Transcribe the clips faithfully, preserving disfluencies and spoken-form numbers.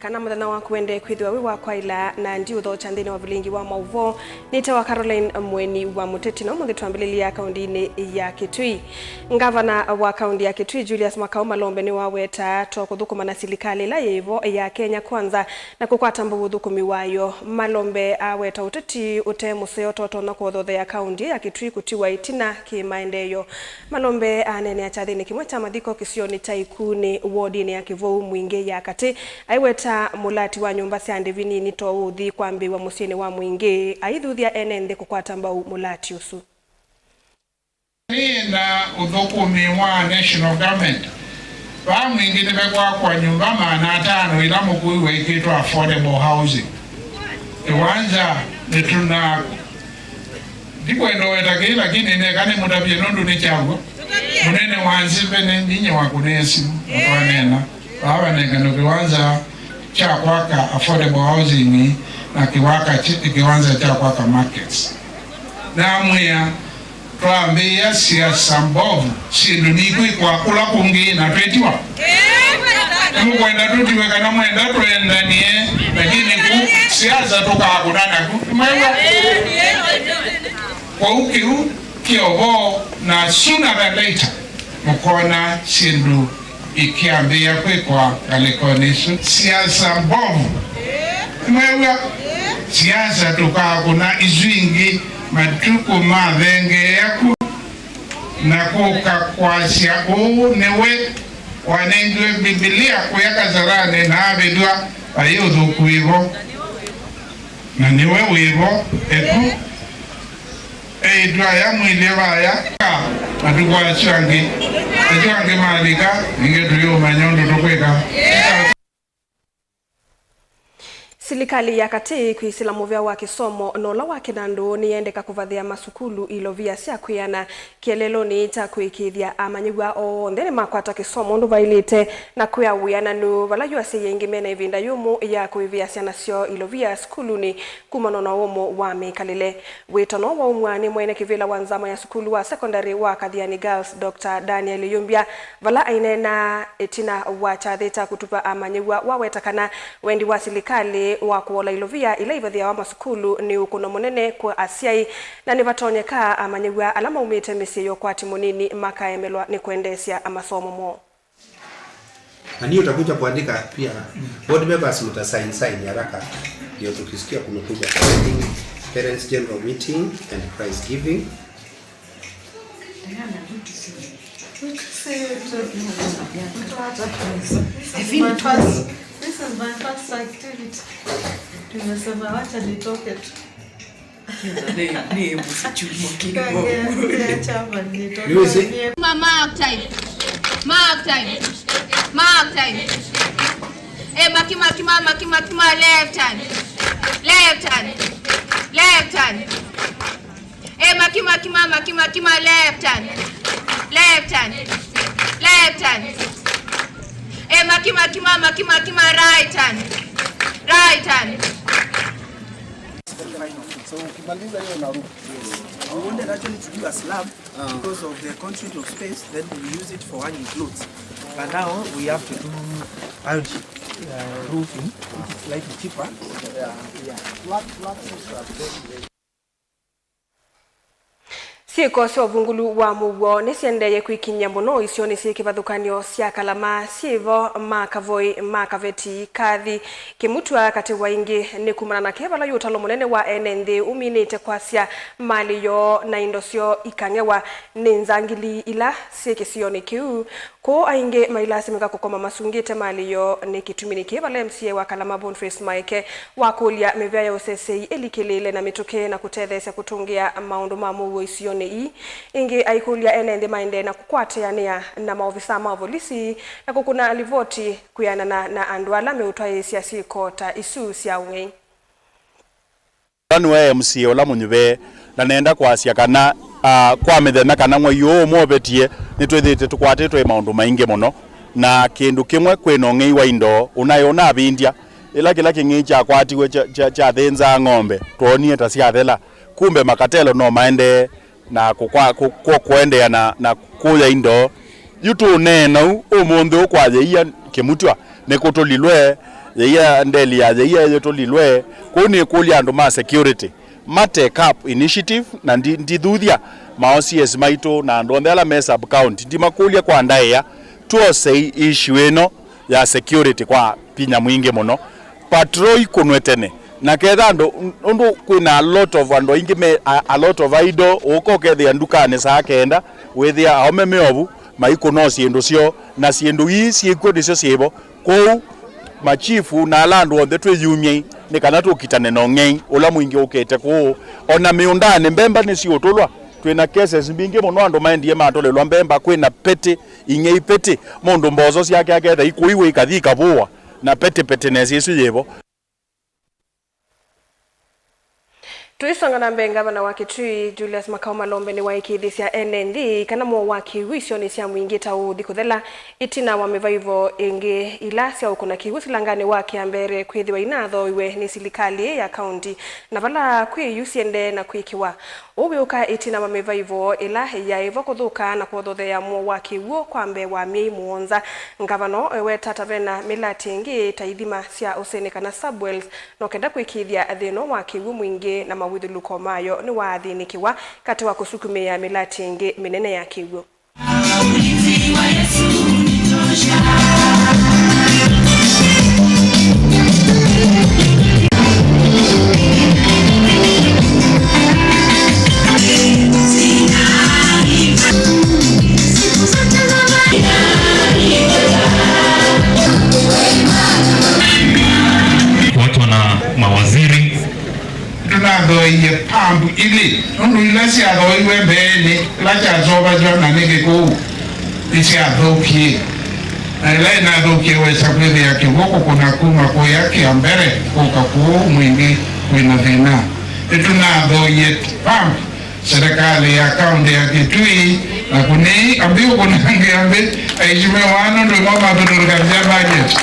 Kana mũthenya waku wende kwĩthĩwa wĩ wa kwaĩla na ndiũthokya nthĩnĩ wa vilingi wa maũvoo, nĩtawa Caroline Mweni wa Mũteti, na ũmũnthĩ twambĩlĩlya kaũndĩnĩ ya Kitui. Ngavana wa kaũndĩ ya Kitui, Julius Makau Malombe, nĩwaweta to kũthũkũma na silikalĩ ĩla yĩvo ya Kenya Kwanza na kũkwata mbau ũthũkũmi wayo. Malombe aweta ũteti ũte mũseo tũtonya kũthothea kaũndĩ ya Kitui kũtiwa ĩtina kĩ maendeeo. Malombe aneenea kyathĩnĩ kĩmwe kya mathiko kĩsionĩ kya Ikunĩ, wodinĩ ya Kĩvou Mwingĩ ya Katĩ, aiweta mũlati wa nyũmba sya ndĩvi nini to ũthi kwambĩĩw'a mũsyĩnĩ wa Mwingĩ, aithuthya ene nthĩ kũkwata mbau mũlati ũsu. Nĩ na ũthũkũmi wa national government. Vaa Mwingĩ nĩvekwakwa nyũmba maana atano ila mũkũĩ wĩkĩtwe affordable housing. Kĩwanza nĩtuna Ndikwenda ũweta kĩĩ, lakini neka nĩmũtavye nũndũ nĩ kyaw'o. Mũnene wa nzĩ Vene ndinyie wakũnĩa simu na twaneena. Vaa vanengane kĩwanza kya kwaka affordable housing na kĩwaka kĩ-, kĩwanza kya kwaka markets. Namwĩa, twambĩĩa siasa mbovu, syĩndũ nikwĩkwa kũla kũngĩ na twĩtiwa. Nĩmũkwenda tũtiwe kana mwenda tũendanie, lakini ku siasa tũkakũna naku. Mwew'a? Kwoou kĩu kĩ ũvoo, na sooner than later mũkona syĩndũ ikyambĩĩa kwĩkwa ngalĩkonĩ isu. Siasa mbovu. Mwew'a? Siasa tũkakũna isu ingĩ matukũ mathengeea ku. Na kũka kwasya ũũ, nĩwe wanengiwe Mbivilia kũya Kasarani na avĩtw'a, vai ũthũku wĩvo, na nĩwe wĩvo eku, eĩtu aya mwilye vaya ka matukũ asu angĩ, asu angĩ malika, ningĩ tũyĩũmanya ũndũ tũkwĩka. Silikalĩ ya katĩ kwĩsĩla mũvea wa kĩsomo na ũla wa kĩnandũ nĩyendeka kũvathĩa masukulu ilovia sya kwĩana kĩeleelonĩ kya kũĩkĩĩthya amanyĩw'a onthe nĩmakwata kĩsomo ũndũ vaĩlĩte na kwĩa wĩananu vala yu asyai aingĩ mena ĩvinda yũmũ ya kũĩvĩasya nasyo ilovia sukulunĩ kumana na ũmũ wa mĩkalĩle. Wĩtano waumw'a nĩ mwene kĩvĩla wa nzama ya sukulu wa sekondalĩ wa Kathiani Girls, Doctor Daniel Ĩyũmbya, vala aineena ĩtina wa kyathĩ kya kũtupa amanyĩw'a waweta kana wendi wa silikalĩ wa kũola ilovia ila ivathĩawa masukulu nĩ ũkũno mũnene kwa asyai, na nĩvatonyeka amanyĩw'a ala maumĩte mĩsyĩ ya ũkwati mũnini makaemelwa nĩ kwendeesya masomo moo. Na nyie utakuja kuandika pia board members, mtasign sign haraka, ndio tukisikia kumekuja parents general meeting and prize giving. This is my first, this is my first activity. Nimesema wacha nitoke tu. Nĩ, nĩ mũsĩ kyumwa kĩu. Kage, kage chama nitoke. Nĩwĩsĩ? Mark time. Mark time. Mark time. Eh, maki, maki, ma, maki, maki, ma, left hand. Left hand. Left hand. Eh, maki, maki, ma, maki, maki, ma, left hand. Left hand. Left hand. Eh, maki, maki, ma, maki, maki, ma, right hand. Right hand. So ukimaliza hiyo unaruka. We wanted actually to do a slab because of the constraint of space, then we use it for hanging clothes. But now we have to do, uh, roofing, which is slightly cheaper. Yeah, yeah. Flat, flat roofs are very, very Syĩko sya ũvungũlu wa mũuo nĩsiendee kwĩkiny'a mũno isionĩ syĩ kĩvathũkany'o sya Kalama syĩvo, ma Kavoi, ma Kaveti, Kathi, Kĩmutwa, katĩ wa ingĩ. Nĩ kumana na kĩĩ vala yu ũtalo mũnene wa ene nthĩ ũminĩte kwasya malĩ yoo na indo syoo ikang'ewa nĩ nzangili ila syĩ kĩsionĩ kĩu. Kũũ aingĩ mailasimĩka kũkoma masungĩte malĩ yoo nĩ kĩtumi nĩ kĩĩ vala M C A wa Kalama Boniface Maeke wakũlya mĩvĩa ya ũsesei ĩlikĩlĩĩle na mĩtũkĩ na kũtetheesya kũtũngĩa maũndũ ma mũuo isionĩ ii. Ĩngĩ aikũlya ene nthĩ maendee na kũkwatĩanĩa na maovisaa ma volisi na kũkũna livoti kwĩanana na andũ ala meũtwaĩĩsya syĩko ta isu sya ũng'ei. Ũla nĩwe M C A ũla mũnyuve, na nenda kwasya kana, ah, kwa mĩthenya kana mwei ũũ ũmwe ũvetie, nĩtwĩthĩĩtwe tũkwatĩtwe maũndũ maingĩ mũno, na kĩndũ kĩmwe kwĩ na ũng'ei wa indo, ũnaĩ ũnavindya, ĩla kĩla kĩng'ei kyakwatiwe kya, kya, kyathĩnzaa ng'ombe, twoonie ta syathela, kumbe makatelo no maendee na kũkwa-, kũ-, kũ-, kũendeea na, na kũya indo. Yu tũũneena ũu, ũmũnthĩ ũũ kwa yĩia Kĩmutwa nĩkũtũlilwe, Yĩia, ndeli ya Yĩia yĩtũlilwe kũu. Nĩkũlya andũ ma security ma take up initiative, na ndi-, ndithuthya ma O C S maitũ na andũ onthe ala me sub county, ndimakũlya kwa ndaĩa, twosei issue ĩno ya security kwa vinya mwingĩ mũno. Patrol ikũnwe tene, na ketha andũ, ũndũ kwĩna a lot of andũ aingĩ me a, a lot of idle, ũka ũkethĩa ndukanĩ saa kenda, wĩthĩa aũme me ovu, maikũna o syĩndũ syoo, na syĩndũ ii syĩkw'o nĩsyo syĩvo. Kwoou, machifu na ala andũ onthe twĩyumyei nĩ kana tũkitane na ũng'ei ũla mwingĩ ũkĩte kũũ. O na mĩũndanĩ, mbemba nĩsiũtũlwa. Twĩ na cases mbingĩ mũno, andũ maendie matũlĩlwa mbemba, kwĩ na petĩ, ing'ei petĩ, mũndũ mboso syake aketha ikũiwe ikathi ikavũwa, na petĩ petĩ nesa ĩsu yĩvo. Tũisonga na mbee, ngavana wa Kitui, Julius Makau Malombe, nĩwaĩkĩĩthisya ene nthĩ kana mũo wa kĩw'ũ isionĩ sya mwingĩ ta ũũthi kũthela ĩtina wa mĩvaivo ĩngĩ ila sya ũkũna kĩw'ũ silanganĩ wa Kĩambere kwĩthĩwa inathooiwe nĩ silikalĩ ya kaunti, na vala kwĩ iu siendee na kwĩkĩwa. Ũu wĩũka ĩtina wa mĩvaivo ĩla yaĩ vo kũthũka na kũthotheea mũo wa kĩw'ũ kwa mbee wa myei mũonza. Ngavana eweta ta vena mĩlatĩ ĩngĩ ta ithima sya ũseni kana subwells, no kenda kwĩkĩĩthya thĩna wa kĩw'ũ mwingĩ na mawĩthũlũko mayo nĩwaathĩnĩkĩwa katĩ wa kũsukumĩĩa mĩlatĩ ĩngĩ mĩnene ya kĩw'ũ. Watu wana mawaziri. Nĩtũnathooie pambu ilĩ, nũndũ ila syathooiwe mbeenĩ, kĩla kyaseũvasya na nĩ kĩkũũ, nĩsyathũkie. Na ĩla ĩnathũkie, wesa kwĩthĩa kĩw'ũ kũkũna kuma kũya Kĩambere kũka kũũ mwingĩ kwĩ na thĩna. Nĩtũnathooie pambu. Serikali ya kaunti ya Kitui, na kũnei ambĩ ũkũnange ambĩ, aishime wano ndio mama tutulikanisha budget.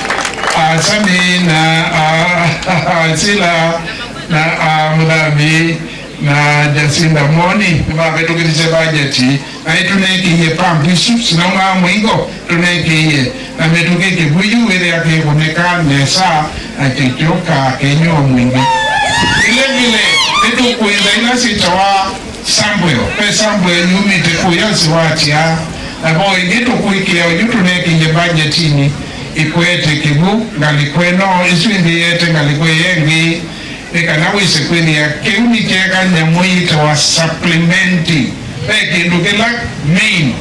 Ah, Sami na, ah, Sila na, ah, Mudhambi na Jacinda Moni, nĩmavĩtũkĩthisye budget, na ĩtũnengie pampu isu, sinauma mwingo. Tũnekĩie na mĩtũkĩ kĩvuyu wĩthĩa kĩkũnĩka nesa na kĩkyũka kĩnyuo mwingĩ. Vile vile, nĩtũkwĩtha ila syĩtawa sample. Ve sample yumĩte kũya ũsiwatia, na vo ĩngĩ tũkwĩkĩa oyu tũnekĩie mbajetinĩ ĩkwete kĩw'ũ ngalĩko ĩno, ĩsu ĩngĩ ĩete ngalĩko ĩyo ĩngĩ. Nĩ kana wĩse kwĩthĩa kĩu nĩ kyeka nyamũ yĩtawa supplementing. Ve kĩndũ kĩla main,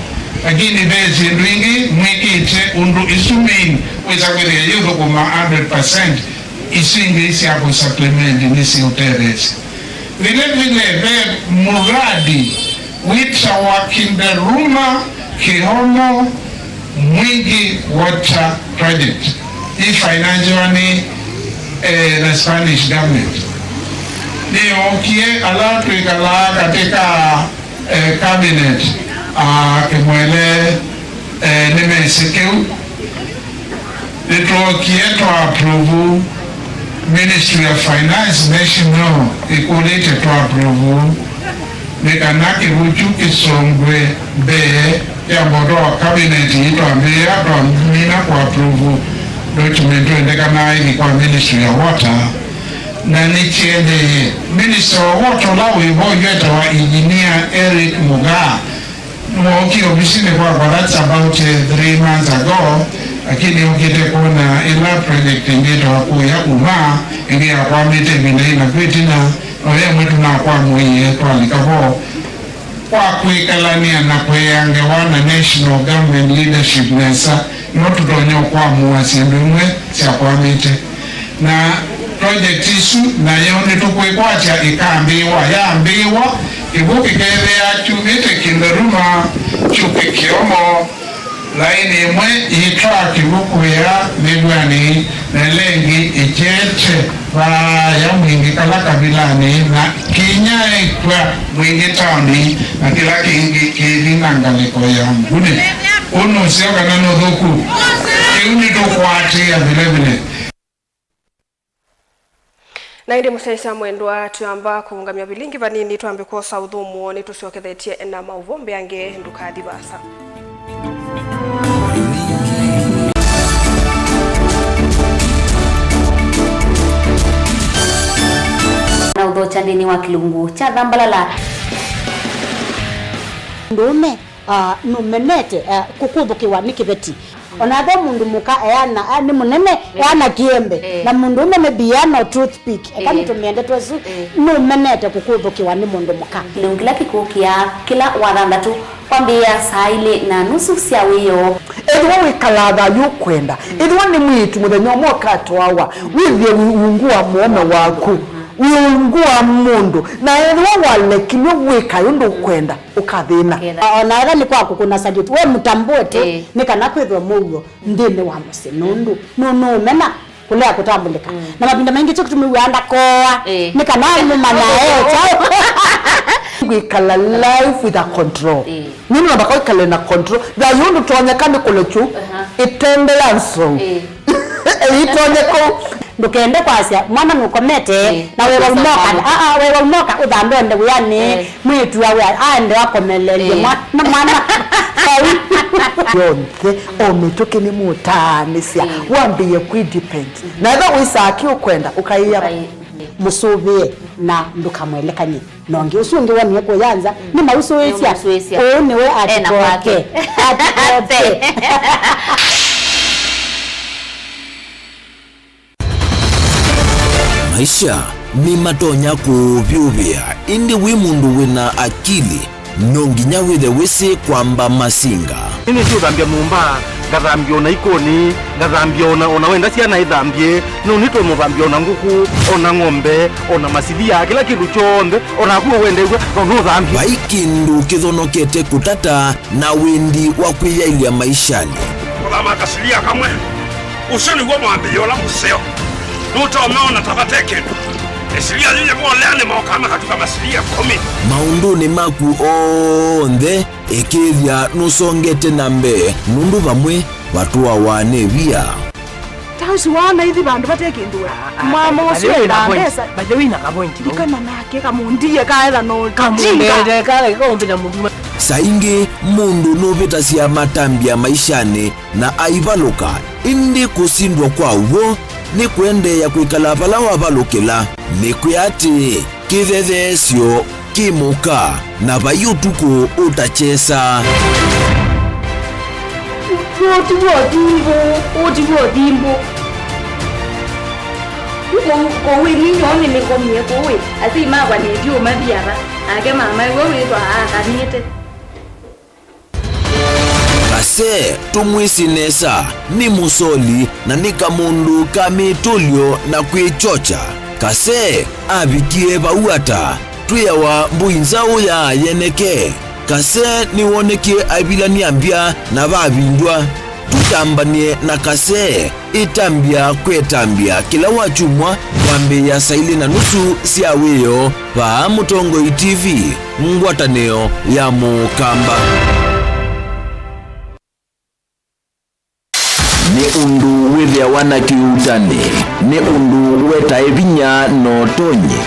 lakini ve syĩndũ ingĩ mwĩkĩte ũndũ ĩsu main wĩsa kwĩthĩa yĩũthũkũma hundred percent, isu ingĩ sya kũ supplement nĩsiũtetheesya. Vile vile ve muradi wĩtawa Kindaruma Kĩomo Mwingi Water Project. Ĩfinansiwa nĩ, eh, the Spanish government. Nĩyookie ala twĩkalaa katika, eh, cabinet, ah, Kĩmwele, eh, nĩmesĩ kĩu. Nĩtwookie twa approve, Ministry of Finance National ĩkũlĩte twa approve nĩ kana kĩw'ũ kyu kĩsongwe mbee ya mboto wa cabinet. Ĩĩ twambĩĩa, twamina kũ approve document wendekanaa ĩthi kwa Ministry ya Water, na nĩkyendee. Minister wa Water ũla wĩ vo yu etawa Engineer Eric Mugaa. Nĩwookie ovisinĩ kwakwa, that's about, eh, three months ago, lakini ũkĩte kwona ĩla project ĩngĩ ĩtawa kũya uma, ĩngĩ yakwamĩte ĩvinda yĩna kwĩtina, no yemwe tũnakwamũie twalika vo. Kwa kwĩkalany'a na kũea ngewa na national government leadership nesa, no tũtonya ũkwamũa syĩndũ imwe syakwamĩte. Na project isu nayo nĩtũkwĩkwatya ĩkambĩĩwa. Yambĩĩwa, kĩw'ũ kĩkethĩa kyumĩte Kindaruma kyũke Kĩomo, laini ĩmwe yĩtwaa kĩw'ũ kũya mĩw'anĩ, na ĩla ĩngĩ ĩkyete vaaya Mwingi kala kavilanĩ, na kĩinyaĩkw'a Mwingi taoni, na kĩla kĩngĩ kĩthi na ngalĩko ya Mbunĩ. Ũũ nũseo kana nũthũku? Kĩu nĩtũkwatĩĩa vilevile. Na ĩndĩ mũsyaĩĩsya mwendwa, twĩamba kũũngamya vilingi vanini twambe kwosa ũthũmũo, nĩtũsyokethetye na maũvoo mbeange, ndũkathi vaasa. Na ũthokya nthĩnĩ wa kĩlungu kya Thambalala. Mũndũũme, ah, nũmenete, eh, kũkũthũkĩwa nĩ kĩveti. Ona ethĩwa mũndũ mũka eana, ah, nĩ mũnene, eana kĩembe. Eh. Na mũndũũme maybe eana o toothpick. Eka, eh, nĩtũmĩe ndeto ĩsu, eh, nũmenete kũkũthũkĩwa nĩ mũndũ mũka. Kĩlungu kĩla kĩkũkĩa kĩla wathanthatũ kwambĩĩa saa ilĩ na nusu sya wĩoo. Ethĩwa wĩkalaa thayũ ũkwenda, ethĩwa nĩ mwĩĩtu mũthenya ũmwe ũkatwawa, wĩthĩe wĩ ungu wa mũũme waku, wĩ ungu wa mũndũ, na ethĩwa walekilw'e wĩkae ũndũ ũkwenda, ũkathĩna. Ũkathĩna. O na ethĩwa nĩ kwa kũkũna salute, we mũtambũe tu, ĩĩ, nĩ kana kwĩthwe mũuo nthĩnĩ wa mũsyĩ, nũndũ nũ-, nũũmena kũlea kũtambũlĩka. Mm. Na mavinda maingĩ kyo kĩtumi wĩaa ndakoa, ĩĩ, nĩ kana mũmanya e kyaũ. Kwĩkala life with a control. Ĩĩ. Nĩ namba kwĩkala na control. Thayũ ndũtonyeka nĩ kũlekyu. Aha. Ĩtembea nzou. Ĩĩ. Ĩtonye kũu. Ndũkende kwasya mwana nũkomete, ĩĩ, na we waunoka. Aa, we waunoka ũthandonde wĩanĩ. Ĩĩ. Mwĩĩtu awe aende akomelelye, ĩĩ, mwa-, na mwana. Yonthe, o mĩtũkĩ nĩmũtaanĩsya, ĩĩ, wambĩĩe kwĩdepend. Na ethĩwa wĩsaa kĩ ũkwenda, ũkaĩa. Ũkaĩ-, mũsũvĩe na ndũkamwelekany'e na ũngĩ. Ũsu ũngĩ wonie kũya nza, mm, nĩmausũĩsya. Nĩmausũĩsya. Ũũ nĩwe. Ena atikoke. Kwake. Atikoke. Maisha nĩmatonya kũũvyũvĩa, ĩndĩ wĩ mũndũ wĩ na akili, no nginya wĩthe wĩsĩ kwamba masinga. Nĩnĩsĩ ũthambya nyũmba, ngathambya o na ikũni, ngathambya o na, o na wenda syana ithambye, no nĩtwe mũthambya o na ngũkũ, o na ng'ombe, o na masilia, kĩla kĩndũ kyonthe, o naku ũwendeew'a, no nũthambye. Vai kĩndũ kĩthonokete kũtata na wendi wa kwĩyaĩlya maishanĩ. Kũthama kasilia kamwe. Ũsu nĩw'o mwambĩĩo ũla mũseo. Nũtomeona ta vate kĩndũ. Ĩsilia yĩu yĩvoleanĩ mokaa makatuka masilia ĩkũmi. Maũndũnĩ maku onthe, ĩkĩĩthya nũsongete na mbee, nũndũ vamwe vatũawa nĩ via. Ta ũsu waana ithi vandũ vate kĩndũ we. Ah, ah, mwama ũsu endaa mbesa. By the way, na ka point. Ikana nake kamũndie kaetha no kamũndie kale kaũmbĩla mũndũ. Saa ingĩ mũndũ nũvĩtasya matambya maishanĩ na aivalũka, ĩndĩ kũsindwa kwa w'o nĩ kũendeea kwĩkala vala wavalũkĩla. Nĩkwĩa atĩ kĩthetheesyo kĩ mũka, na vai ũtukũ ũtakyesa. Ũũ ti w'o thimbũ, ũũ ti w'o thimbũ. Kũu, kũu ĩ ninyoo nĩnĩkomie kũu ĩ, asyai makwa nĩtyu ũmathi ava, nake mama ĩw'o wĩthwa aakanĩte. Kase tũmwĩsĩ nesa, nĩ mũsoli na nĩ kamũndũ ka mĩtũlyo na kwĩkyokya. Kase avikie vau ata? Twĩawa mbũi nzaũ ya yeneke. Kase nĩwonekie aivilany'a mbya na vavindwa. Tũtambany'e na Kase. Ĩtambya kwetambya kĩla wakyumwa kwambĩĩa saa ilĩ na nusu sya wĩoo vaa Mũtongoi T V, ngwatanĩo ya Mũkamba. Nĩ ũndũ wĩthĩawa na kĩuutani, nĩ ũndũ wetae vinya na ũtonyi.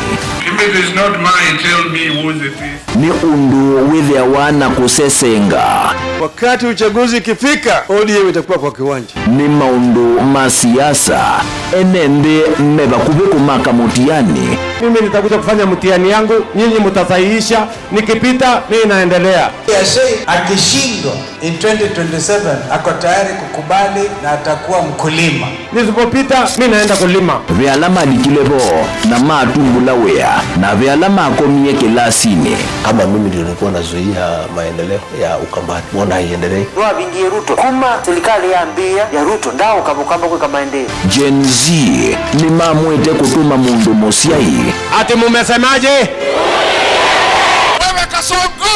If it is not mine, tell me whose it is. Nĩ ũndũ wĩthĩawa na kũsesenga. Wakati uchaguzi ikifika, O D M itakuwa kwa kiwanja. Nĩ maũndũ ma siasa, ene nthĩ me vakuvĩ kũmaka mũtiani. Mimi nitakuja kufanya mtihani yangu, nyinyi mtasahihisha, nikipita, mimi naendelea. Yasei akishindwa in twenty twenty-seven, ako tayari kukubali na atakuwa mkulima. Nisipopita, mimi naenda kulima. Ve ala malikile vo na matumbũla wĩa, na ve ala makomie kĩlasinĩ. Kama mimi ndio nilikuwa nazuia maendeleo ya Ukambani, mbona haiendelei? Nĩwavingie Ruto. Kuma serikali yambĩĩa ya Ruto, ndaaũka Mũkamba kwĩka maendeeo. Gen Z nĩmamwĩte kũtũma mũndũ mũsyai. Ati mumesemaje? Wewe Kasongo!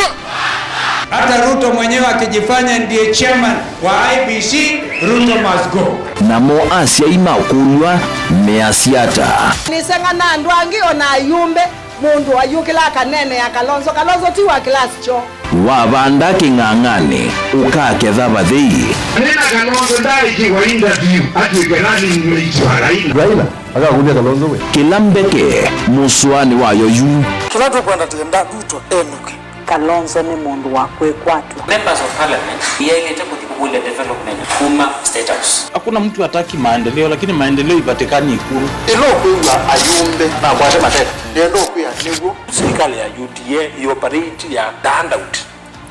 Hata Ruto mwenyewe akijifanya ndiye chairman wa I E B C, Ruto must go. Namo asyai makũlw'a measya ata? Nĩseng'ana andũ angĩ o na ayumbe. Mũndũ ayũkĩla akaneenea Kalonzo. Kalonzo ti wa class kyoo. Wavanda kĩng'ang'anĩ, ũkaketha vathei. Nĩna Kalonzo ndaaĩkĩwa interview atw'ĩke running mate wa Raila. Raila akakũlya Kalonzo we. Kĩla mbeke mũsũanĩ wayo yu. Kĩla tũkwenda tũenda Ruto enũke. Kalonzo nĩ mũndũ wa kwĩkwatw'a. Members of Parliament yaĩlĩte kũthi Kule development kuma State House. Hakuna mtu hataki maendeleo, lakini maendeleo ipatikani Ikulu. Ĩla ũkwĩw'a ayumbe makwate mateka, nĩenda ũkwĩa nĩw'o. Serikali ya U D A ĩoperate ya the handout.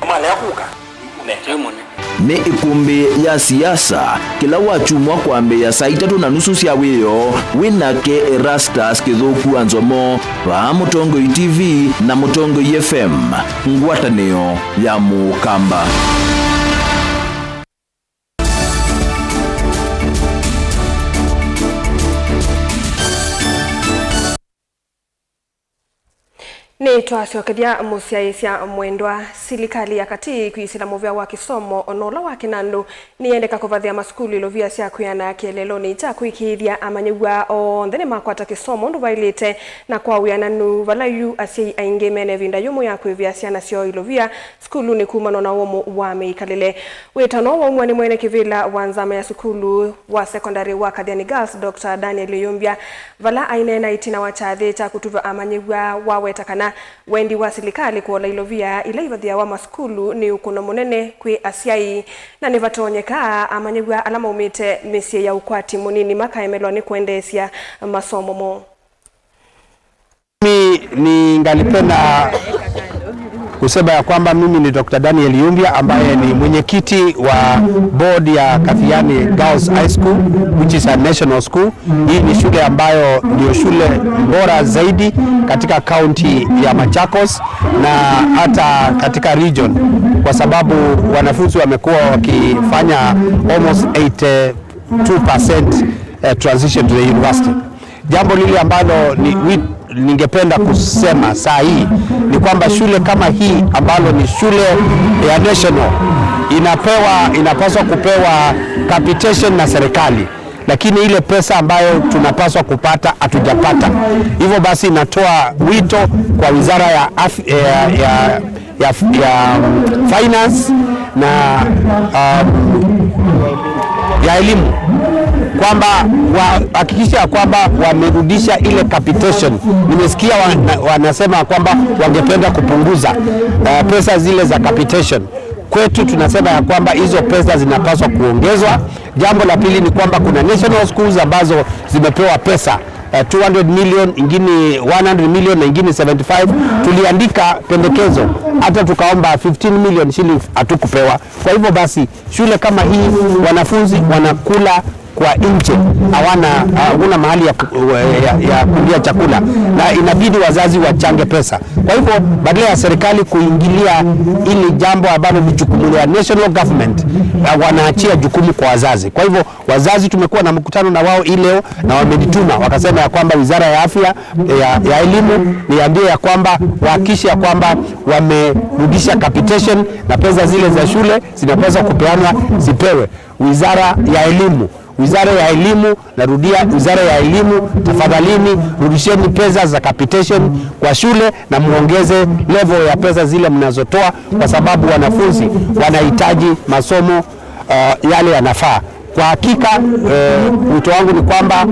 Malea kũka, nĩ Ikulu nene. Nĩ ĩkũmbĩ ya siasa, kĩla wakyumwa kwambĩĩa saa itatũ na nusu sya wĩoo, wĩ nake Erastus Kĩthũku wa Nzomo, vaa Mũtongoi T V na Mũtongoi F M, ngwatanĩo ya Mũkamba. Nĩtwasyokethya mũsyaĩĩsya mwendwa. Silikalĩ ya katĩ kwĩsĩla mũvea wa kĩsomo o na ũla wa kĩnandũ nĩyendeka kũvathĩa masukulu ilovia sya kwĩana kĩeleelonĩ kya kũĩkĩĩthya amanyĩw'a onthe nĩmakwata kĩsomo ũndũ vaĩlĩte na kwa wĩananu, vala yu asyai aingĩ mena ĩvinda yũmũ ya kwĩvĩa syana syoo ilovia sukulunĩ kumana na ũmũ wa mĩkalĩle. Wĩtano waumw'a nĩ mwene kĩvĩla wa nzama ya sukulu wa sekondalĩ wa Kathiani Girls, Doctor Daniel Ĩyũmbya, vala aineena ĩtina wa kyathĩ kya kũtuvwa amanyĩw'a, waweta kana wendi wa silikalĩ kũola ilovia ila ivathĩawa masukulu nĩ ũkũno mũnene kwĩ asyai, na nĩvatonyeka amanyĩw'a ala maumĩte mĩsyĩ ya ũkwati mũnini makaemelwa nĩ kũendeesya masomo moo. Mimi ningalipenda kusema ya kwamba mimi ni Doctor Daniel Yumbia ambaye ni mwenyekiti wa board ya Kathiani Girls High School, which is a national school. Hii ni shule ambayo ndio shule bora zaidi katika kaunti ya Machakos na hata katika region, kwa sababu wanafunzi wamekuwa wakifanya almost eighty-two percent, eh, transition to the university. Jambo lile ambalo ni, wi- ningependa kusema saa hii ni kwamba shule kama hii ambalo ni shule ya national inapewa, inapaswa kupewa capitation na serikali, lakini ile pesa ambayo tunapaswa kupata hatujapata. Hivyo basi, natoa wito kwa wizara ya af- ya, ya ya, ya finance na, um, ya elimu, kwamba wahakikisha ya kwamba wamerudisha ile capitation. Nimesikia wana- wanasema kwamba wangependa kupunguza, uh, pesa zile za capitation. Kwetu tunasema ya kwamba hizo pesa zinapaswa kuongezwa. Jambo la pili ni kwamba kuna national schools ambazo zimepewa pesa, eh, two hundred million, ingine one hundred million na ingine seventy-five. Tuliandika pendekezo, hata tukaomba fifteen million shillings, hatukupewa. Kwa hivyo basi, shule kama hii, wanafunzi wanakula kwa nje, hawana, hakuna mahali ya ku- ya, ya kulia chakula, na inabidi wazazi wachange pesa. Kwa hivyo, badala ya serikali kuingilia hili jambo ambalo ni jukumu la national government, eh, wanaachia jukumu kwa wazazi. Kwa hivyo, wazazi tumekuwa na mkutano na wao hii leo na wamenituma, wakasema ya kwamba wizara ya afya, ya, ya elimu, niambie ya kwamba wahakikishe ya kwamba wamerudisha capitation na pesa zile za shule zinapaswa kupeanwa zipewe. Wizara ya elimu, wizara ya elimu, narudia, wizara ya elimu, tafadhalini rudisheni pesa za capitation kwa shule na muongeze level ya pesa zile mnazotoa, kwa sababu wanafunzi wanahitaji masomo, uh, yale yanafaa. Kwa hakika, eh, wito wangu ni kwamba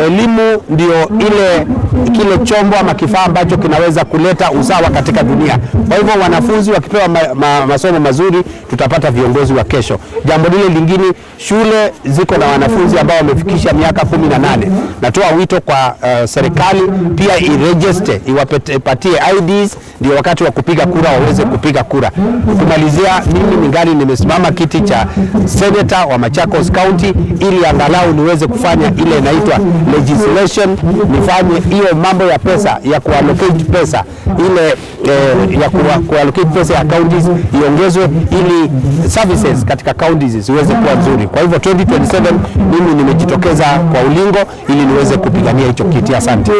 elimu ndio ile, kile chombo ama kifaa ambacho kinaweza kuleta usawa katika dunia. Kwa hivyo, wanafunzi wakipewa ma, ma, masomo mazuri, tutapata viongozi wa kesho. Jambo lile lingine, shule ziko na wanafunzi ambao wamefikisha miaka kumi na nane. Natoa wito kwa, eh, serikali pia iregister, iwapatie I Ds, ndio wakati wa kupiga kura waweze kupiga kura. Kumalizia, mimi ningali nimesimama kiti cha senator wa Machakos County ili angalau niweze kufanya ile inaitwa legislation, nifanye hiyo mambo ya pesa, ya kuallocate pesa ile, eh, ya kuwa- kuallocate pesa ya counties iongezwe ili services katika counties ziweze kuwa nzuri. Kwa hivyo, twenty twenty-seven mimi nimejitokeza kwa ulingo ili niweze kupigania hicho kiti. Asante.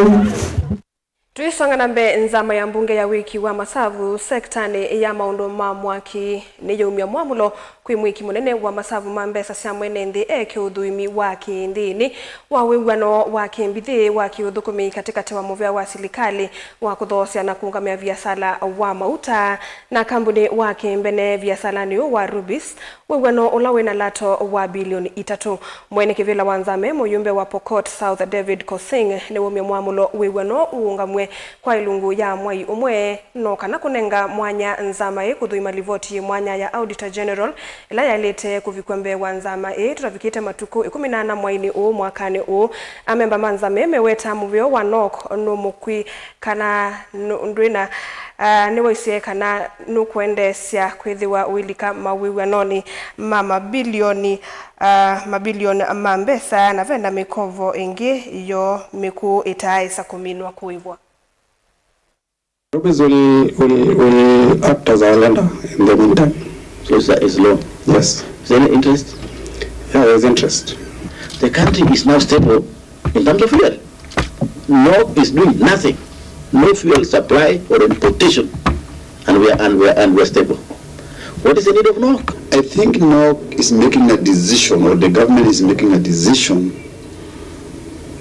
Tũisonga na mbee, nzama ya mbunge ya wĩki wa masavu sektanĩ ya maũndũ ma mwaki nĩyaumya mwamũlo kwĩ mwĩki mũnene wa masavu ma mbesa sya mwene nthĩ eke ũthũĩmi wa kĩnthĩnĩ wa wĩw'ano wa kĩmbithĩ wa kĩũthũkũmi katĩkatĩ wa mũvea wa silikalĩ wa kũthoosya na kũũngamĩa viasala wa mauta na kambunĩ wa kĩmbene viasalanĩ ũũ wa Rubis, wĩw'ano ũla wĩna lato wa bilioni itatũ. Mwene kĩvĩla wa nzama e mũyumbe wa Pokot South David Kosing nĩwaumya mwamũlo wĩw'ano ũũngamw'e kwa ilungu ya mwai ũmwe, no kana kũnenga mwanya nzama ĩĩ kũthũima livoti yĩ mwanya ya Auditor General ĩla yaĩlĩte kũvikw'a mbee wa nzama ĩĩ tũtavikĩte matukũ ĩkũmi na ana mwainĩ ũũ mwakanĩ ũũ. Amemba ma nzama ĩĩ meweta mũvĩo wa NOC nũmũkw'ĩ kana nũ-, ndwĩna, ah, nĩwaisye kana nũkũendeesya kwĩthĩwa ũilika mawĩw'anonĩ ma mabilioni, ah, mabilioni ma mbesa, na vena mĩkovo ĩngĩ yoo mĩkũũ ĩtaaĩsa kũminwa kũĩvwa. Rubies will, will, will act as our lender in the meantime. So it's a, it's loan. Yes. Is there any interest? Yeah, there's interest. The country is now stable in terms of fuel. NOC is doing nothing. No fuel supply or importation. And we are, and we are, and we are stable. What is the need of NOC? I think NOC is making a decision, or the government is making a decision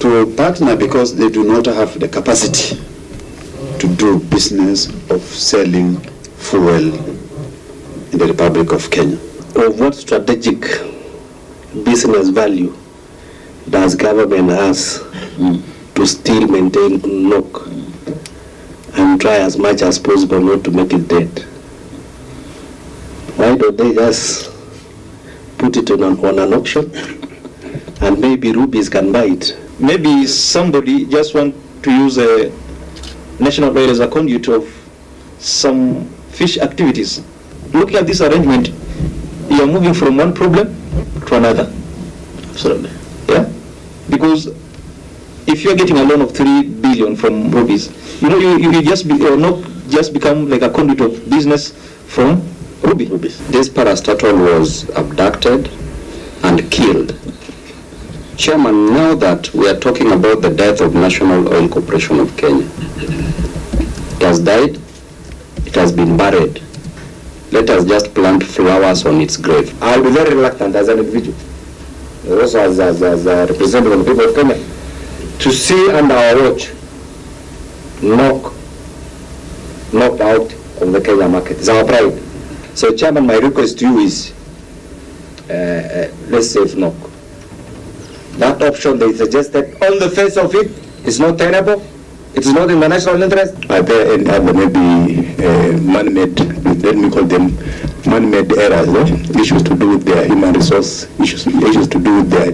to partner because they do not have the capacity to do business of selling fuel in the Republic of Kenya. Of what strategic business value does government has to still maintain NOC and try as much as possible not to make it dead? Why don't they just put it on an, on an auction and maybe Rubies can buy it? Maybe somebody just want to use a national oil as a conduit of some fish activities. Looking at this arrangement, you are moving from one problem to another. Absolutely. Yeah? Because if you are getting a loan of three billion from Rubies, you know, you, you, you just be, uh, not just become like a conduit of business from Ruby. Rubies. This parastatal was abducted and killed. Chairman, now that we are talking about the death of National Oil Corporation of Kenya, it has died, it has been buried. Let us just plant flowers on its grave. I'll be very reluctant as an individual, also as, as, as a representative of the people of Kenya, to see under our watch NOC knocked out of the Kenya market. It's our pride. So, Chairman, my request to you is, uh, uh, let's save NOC. That option they suggested, on the face of it, is not tenable. It is not in the national interest. Are there any other maybe, uh, man-made, let me call them man-made errors, eh? Issues to do with their human resource, issues, issues to do with their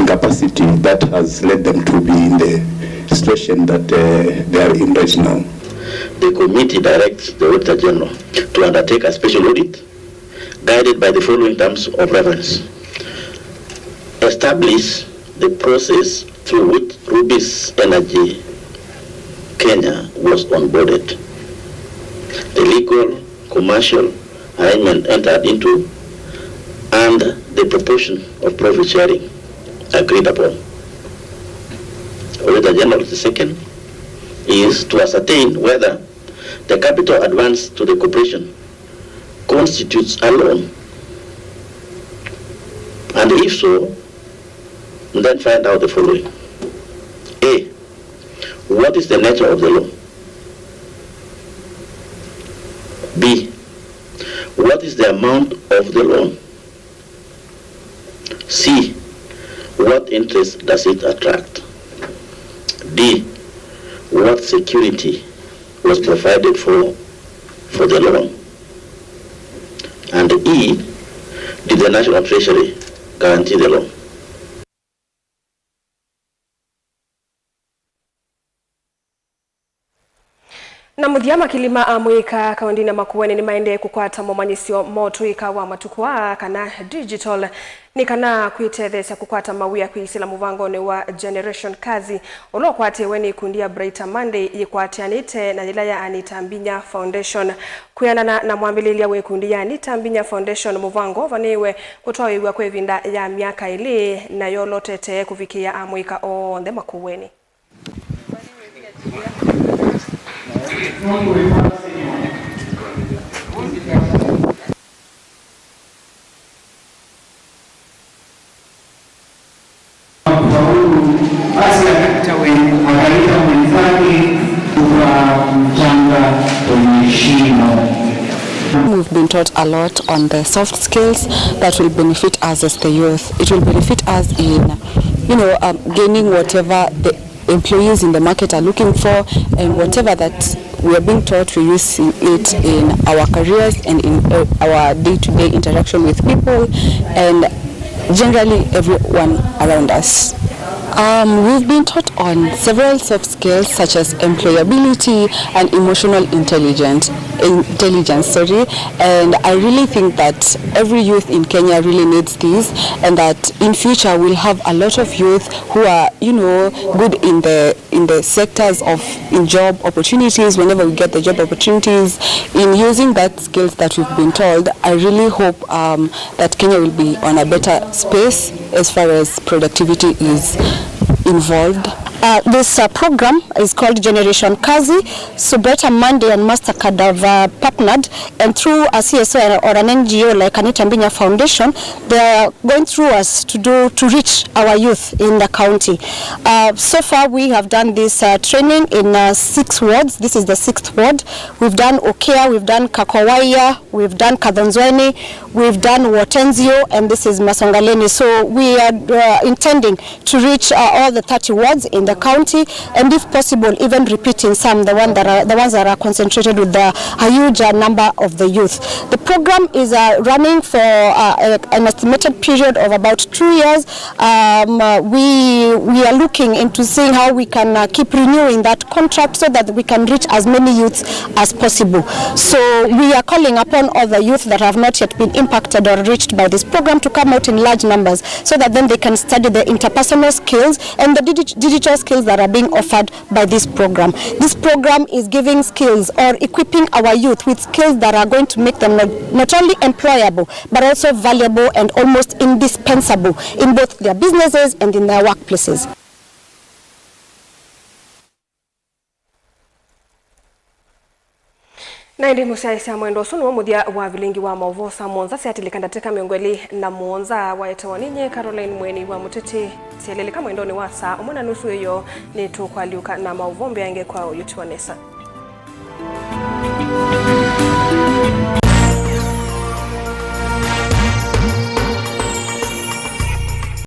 incapacity that has led them to be in the situation that, uh, they are in right now? The committee directs the Auditor General to undertake a special audit guided by the following terms of reference. Establish the process through which Rubies Energy Kenya was onboarded, the legal, commercial arrangement entered into, and the proportion of profit sharing agreed upon. Auditor General, the second is to ascertain whether the capital advance to the corporation constitutes a loan, and if so, then find out the following. A, what is the nature of the loan? B, what is the amount of the loan? C, what interest does it attract? D, what security was provided for, for the loan? And E, did the National Treasury guarantee the loan? Na mũthya, makili ma amũika kaũndĩnĩ ya Makueni nĩmaendee kũkwata momanyĩsyo ma ũtũĩka wa matukũ aa, kana digital, nĩ kana kwĩtetheesya kũkwata mawĩa kwĩsĩla mũvangonĩ wa Generation Kazi, ũla ũkwatĩwe nĩ ikundi ya Brighter Monday yĩkwatĩanĩte na yĩla ya Anita Mbinya Foundation. Kwĩanana na mwambĩlĩlya wa ikundi ya Anita Mbinya Foundation, mũvango ũvanĩĩwe kũtwaĩĩw'a kwa ĩvinda ya myaka ĩlĩ, na yolotete kũvikĩĩa amũika onthe Makueni. Paulo, basi akapita wenye, akaita mwenzake, tukamchanga kwenye shimo. We've been taught a lot on the soft skills that will benefit us as the youth. It will benefit us in, you know, um, gaining whatever the employees in the market are looking for, and whatever that we are being taught, we're using it in our careers and in, uh, our day-to-day interaction with people and generally everyone around us. Um, we've been taught on several soft skills such as employability and emotional intelligent, intelligence, sorry, and I really think that every youth in Kenya really needs these, and that in future we'll have a lot of youth who are, you know, good in the in the sectors of, in job opportunities, whenever we get the job opportunities, in using that skills that we've been told. I really hope, um, that Kenya will be on a better space as far as productivity is involved. Uh, this uh, program is called Generation Kazi. So Brighter Monday and Mastercard have uh, partnered, and through a C S O or, or an N G O like Anita Mbinya Foundation, they are going through us to do, to reach our youth in the county. Uh, so far we have done this uh, training in uh, six wards. This is the sixth ward. We've done Okea, we've done Kakowaia, we've done Kathonzweni, we've done Wotenzio, and this is Masongaleni. So we are uh, intending to reach uh, all the thirty wards in the county, and if possible, even repeating some, the one that are, the ones that are concentrated with the, a huge uh, number of the youth. The program is uh, running for uh, a, an estimated period of about two years. Um, uh, we, we are looking into seeing how we can uh, keep renewing that contract so that we can reach as many youths as possible. So we are calling upon all the youth that have not yet been impacted or reached by this program to come out in large numbers so that then they can study the interpersonal skills and the digi- digital skills that are being offered by this program. This program is giving skills or equipping our youth with skills that are going to make them not, not only employable, but also valuable and almost indispensable in both their businesses and in their workplaces. Na ĩndĩ mũsyaĩĩsya mwendwa, ũsu nĩw'o mũthya wa vilingi wa maũvoo saa mũonza syatĩlĩka ndatĩka mĩongo ĩlĩ na mũonza. Waetewa ninyie Caroline Mweni wa Mũtĩtĩ. Syelelĩka mwendonĩ wa saa ũmwe na nusu ĩyo, nĩtũkũalyũka na maũvoo mbeange kwa ũyũtiwa nesa.